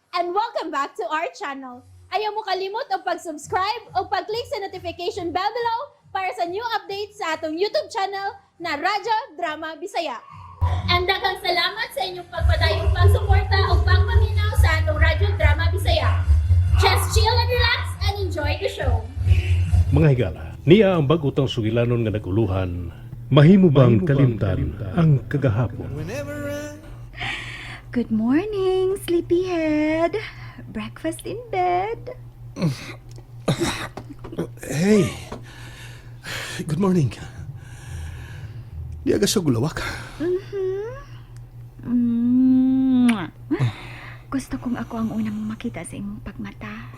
And welcome back to our channel. Ayaw mo kalimot og pag-subscribe o pag-click sa notification bell below para sa new updates sa atong YouTube channel na Radyo Drama Bisaya. And daghang salamat sa inyong pagpadayong pagsuporta o pagpaminaw sa atong Radyo Drama Bisaya. Just chill and relax and enjoy the show. Mga higala, niya ang bag-o tang sugilanon nga naguluhan, mahimo bang kalimtan ang kagahapon? Good morning, sleepyhead. Breakfast in bed. Hey. Good morning. Di aga sa gulawak. Mwah. Gusto kong ako ang una mong makita sa imong pagmata.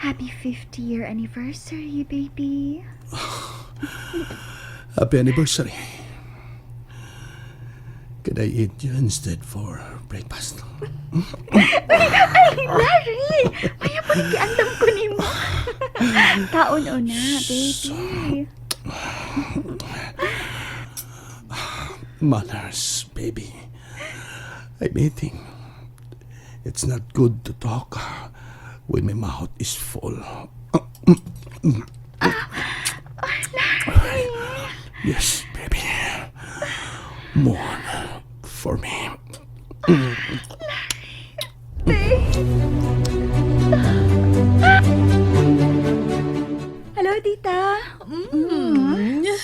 Happy 50 year anniversary, baby. Happy anniversary. Can I eat you instead for breakfast? Ay, Larry! Maya po giandam ko nimo. Kaon una, baby. Manners, baby. I'm eating. It's not good to talk when my mouth is full. Yes, baby. More for me. Hello, tita.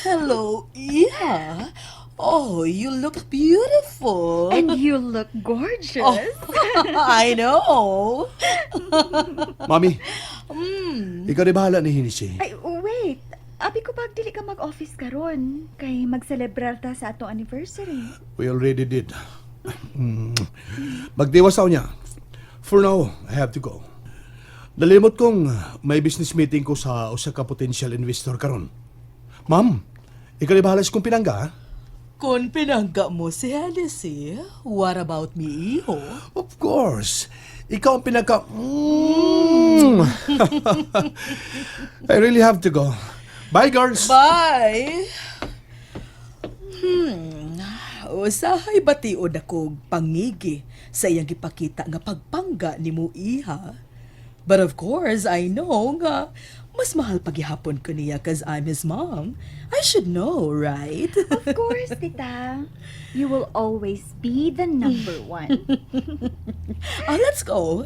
Hello, Iha. Oh, you look beautiful. And you look gorgeous. Oh, I know. Mami, ikaw di bahala ni Hennessy. Ay, wait. Abi ko pag dili ka mag-office karon kay magselebrar ta sa atong anniversary. We already did. Magdiwas ako niya. For now, I have to go. Nalimot kong may business meeting ko sa usa ka potential investor karon. Ma'am, ikaw di bahala sa kong pinangga, ha? Kung pinangga mo si Hennessy, what about me, iho? Of course. Ikaw ang pinaka... I really have to go. Bye, girls! Bye! Usahay bation ako pangigi sa iyang gipakita nga pagpangga ni mo, iha. But of course, I know nga mas mahal pagihapon ko niya 'cause I'm his mom. I should know, right? Of course, tita. You will always be the number one. Ah, let's go.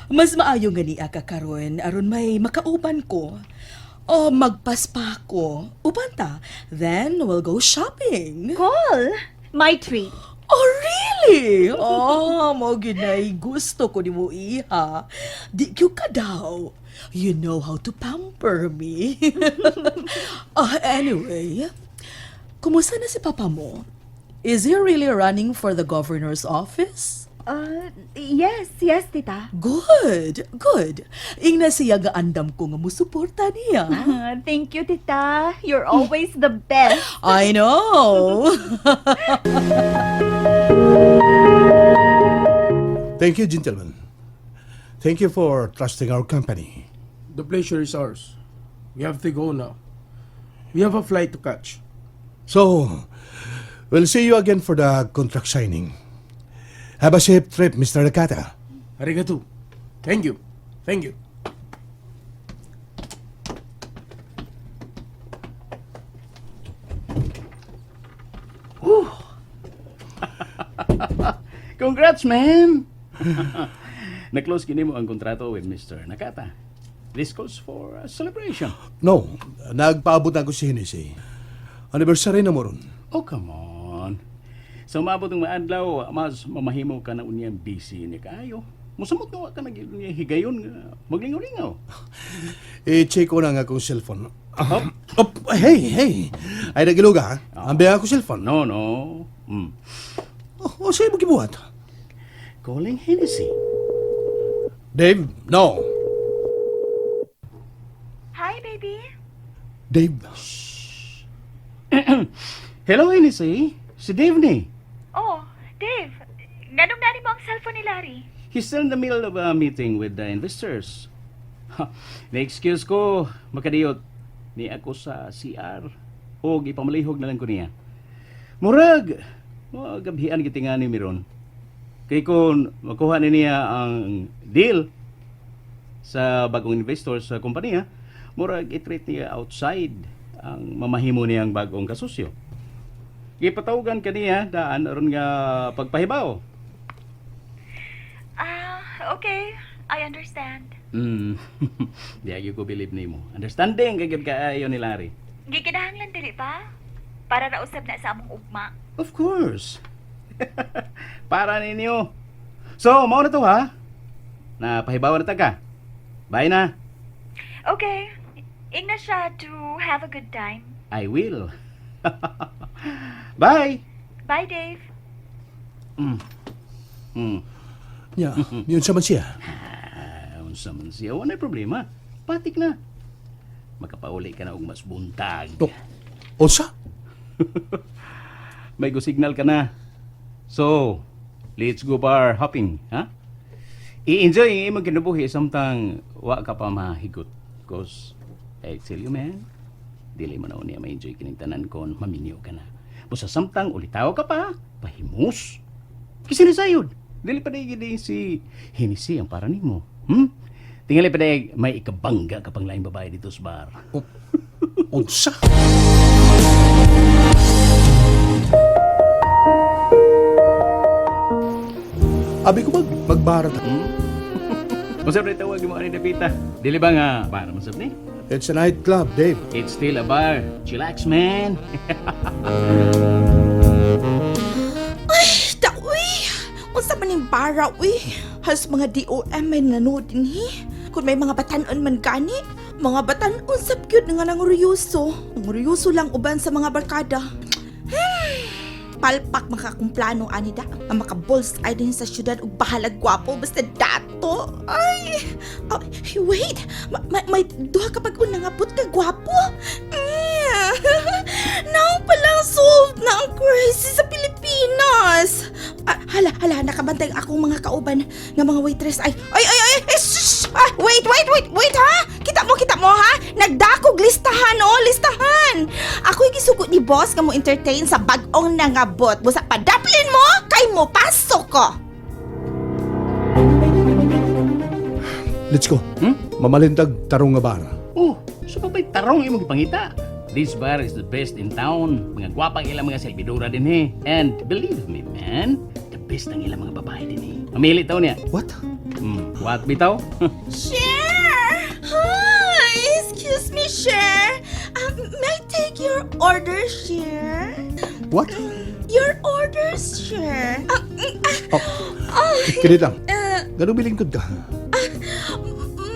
Mas maayo nga niya ka karon aron may makauban ko. O magpaspa ko. Uban ta. Then we'll go shopping. Call! My treat. Oh, really? Oh, mao ginay gusto ko nimo, iha. Di gyud ka daw. You know how to pamper me. Ah, anyway, kumusta na si papa mo? Is he really running for the governor's office? Yes, tita. Good, good. Ingna siya nga andam ko nga musuporta niya. Thank you, tita. You're always the best. I know. Thank you, gentlemen. Thank you for trusting our company. The pleasure is ours. We have to go now. We have a flight to catch. So, we'll see you again for the contract signing. Have a safe trip, Mr. Nakata. Arigato. Thank you. Thank you. Congrats, man! Na-close kini mo ang kontrato with Mr. Nakata. This calls for a celebration. No, nagpaabot na ako si Hennessy. Anniversary na mo ron. Oh, come on. Sa umabot ng maadlaw, mas mamahimo ka na unyang busy ni kaayo. Musamot nga wa ka na gyud niya higayon nga maglingaw-lingaw. I-check ko na nga akong cellphone. Oh, oh, hey, hey. Ay, nagiluga, ha? Ang biya ako cellphone. No, no. Oh, oh sa'yo mo gibuhat? Calling Hennessy. Dave, no. Hi, baby. Dave, Hello, Hennessy. Si Dave ni. Oh, Dave. Nganong naa nimo ang cellphone ni Larry? He's still in the middle of a meeting with the investors. Ha, na-excuse ko, makadiyot. Ni ako sa CR. O ipamalihog na lang ko niya. Murag, mo gabhian gitingani miron. Kay kung makuha ni niya ang deal sa bagong investor sa kompanya, murag i-treat niya outside ang mamahimo niyang bagong kasusyo. Gipatawagan kaniya daan aron nga pagpahibaw. Ah, okay. I understand. Di agyo ko believe nimo. Understanding kay gyud kaayo ni Larry. Gikinahanglan dili ba? Para rausab na sa among ugma. Of course. Para ninyo. So, mao na to ha. Na pahibaw na ta ka. Bye na. Okay. Ingna siya to have a good time. I will. Bye. Bye, Dave. Nya, yun sa man siya. Ah, unsa man siya, wala problema. Patik na. Makapauli ka na og mas buntag. Dok, unsa? May go signal ka na. So, let's go bar hopping, ha? I-enjoy ang imong kinabuhi samtang wa ka pa mahigot. Cause, I tell you man, dili mo na unya ma-enjoy kining tanan kon maminyo ka na. Busa samtang ulitaw ka pa, pahimus. Kasi ni sayod, dili pa dahil si Hennessy ang para nimo. Tingali pa dahil may ikabangga ka pang laing babae dito sa bar. Unsa? Abi ko magbara ta. Kung saan tawag mo ani Davita? Dili ba nga bar man sab ni? It's a nightclub, Dave. It's still a bar. Chillax, man. Ay, da, uy! Unsa man ning bara, uy? Halos mga DOM may nanood dinhi. Kung may mga batanon man gani, mga batanon sab gyud nga nanguryoso. Nanguryoso lang uban sa mga barkada. Palpak makakumplano ani da. Ang makabols ay din sa syudad ug bahalag gwapo basta dato. Ay! Oh, wait! May duha ka pag una nga put ka gwapo. Now palang solved na ang crisis sa Pilipinas. Ah, hala, hala, nakabantay ang akong mga kauban nga mga waitress. Ay, ay, ay, ay, ay, shush! Ah, wait, wait, wait, wait, ha? Kita mo, ha? Nagdakog listahan, oh, listahan. Ako'y gisugot ni boss nga mo entertain sa bag-ong nangabot. Busa padaplin mo, kay mo pasok ko. Let's go. Mamalintag tarong nga bar. Oh, so pa ba'y tarong imong gipangita? This bar is the best in town. Mga gwapang ilang mga selbidora din eh. And believe me, man, the best ang ilang mga babae din eh. Mamili taw niya. What? What bitaw? Cher! Hi! Excuse me, Cher. May I take your order, Cher? What? Your orders, Cher. Oh, Kini lang. Eh, Ganun bilingkod ka.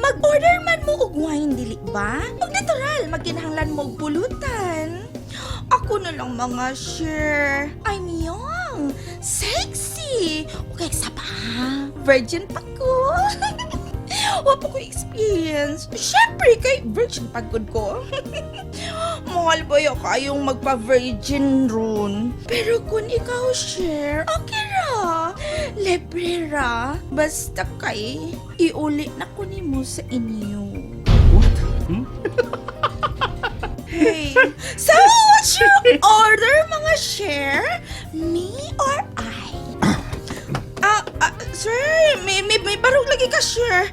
Mag-order man mo og wine, dili ba? Og natural, magkinahanglan mo og pulutan. Ako na lang mga Cher. I'm young, sexy. Okay, sa pa, virgin pa ko. Wa pa ko experience. Syempre, kay virgin pa gud ko. Mahal ba yo kayong magpa-virgin ron? Pero kung ikaw share, okay ra. Libre ra. Basta kay, iuli na ko nimo sa inyo. What? Hey, so what's your order, mga share? Me or I? Ah, sir, may barog lagi ka, sir.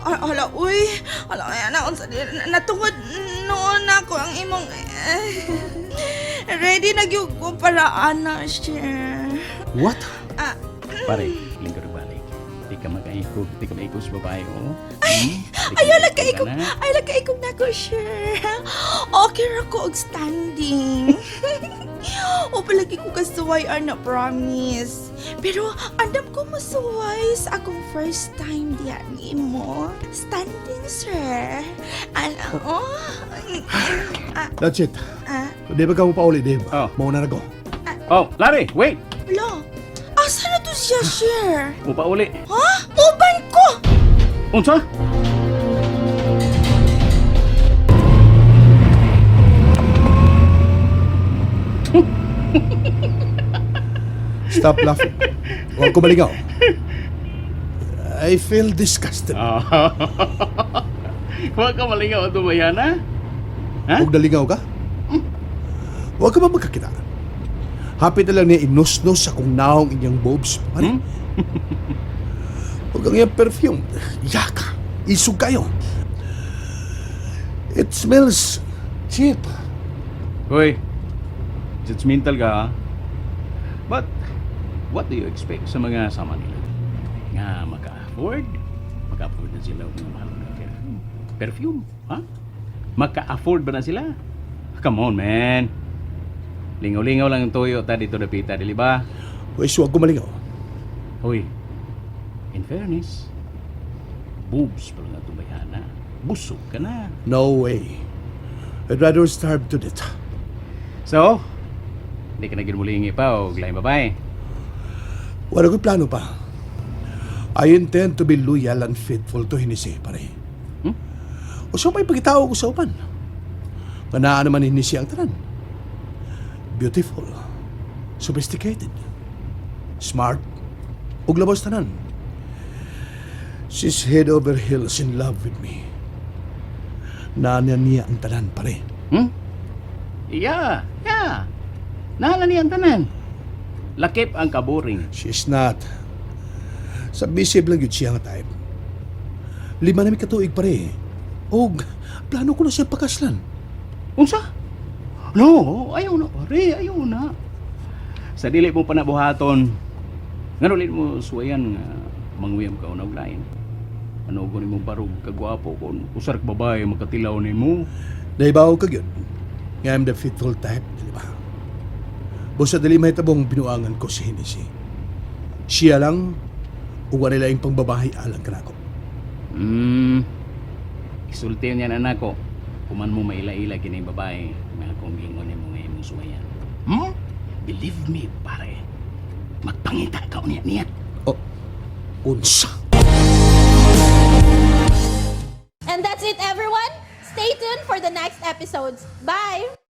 Hala, uy. Hala, ay, na, unsa, natungod noon ako ang imong... eh, ready na gyud ko para ana, sir. What? Ah, Pare, lingkod balik. Di ka makaikog, di ka maikog sa babae, oh. Ay, Ayaw lang kaikog, ayaw lang kaikog na ko, sir. Okay ra ko og standing. O palagi ko kasuway, ana, promise. Pero andam ko masuway sa akong first time diya ni mo. Standing, sir. Ana, oh. That's it. Ah, Di ba ka mo pauli, Dave? Oh. Mauna na ko. Oh, Larry, wait! Ala, asa na to siya, sir? Mupauli. Ha? Uban ko! Unsa? Stop laughing. Huwag ko maligaw. I feel disgusted. Ah. Huwag ka malingaw ato ba yan, ha? Ha? Huwag nalingaw ka? Huwag ka ba magkakita? Hapit na lang niya inusnos sa kung naong inyang bobs. Pare, Ug ang iyang perfume, yaka, isog kayo. It smells cheap. Hoy, judgmental ka ha? But, what do you expect sa mga sama nila? Nga maka-afford? Maka-afford na sila og mga mahal na perfume. Perfume, ha? Maka-afford ba na sila? Come on, man. Lingaw-lingaw lang ang tuyo ta dito dapita, dili ba? Uy, suwag ko malingaw. Hoy, in fairness, boobs pa lang itong bayhana. Busog ka na. No way. I'd rather starve to death. So, hindi ka na gimulingi pa o laing babae. Wala ko'y plano pa. I intend to be loyal and faithful to Hinisi, pare. Hmm? Usa may pagkitao ko sa uban. Kanaan naman Hinisi ang tanan. Beautiful. Sophisticated. Smart. Ug labos tanan. She's head over heels in love with me. Naa niya ang tanan, pare. Yeah. Naa na niya ang tanan. Lakip ang kaboring. She's not. Submissive lang yun siya nga type. 5 na mi katuig, pare. Og plano ko na siya pakaslan. Unsa? No, ayaw na, pare, ayaw na. Sa dili mo pa nabuhaton, nga ulit mo suwayan nga manguyam ka og lain. Ano ko nimo barog kagwapo kung usar ka babae makatilaw nimo. Naibaw ka gyud. Nga I'm the faithful type, di ba? Busa dili mahitabong binuangan ko si Hennessy. Siya lang, ug wala laing pangbabahay alang kanako. Isulti niya na nako. Kuman mo maila-ila kini babae nga akong gingon nimo nga imong suwayan. Believe me, pare. Magpangita ka unya niya. Oh, unsa? And that's it, everyone. Stay tuned for the next episodes. Bye!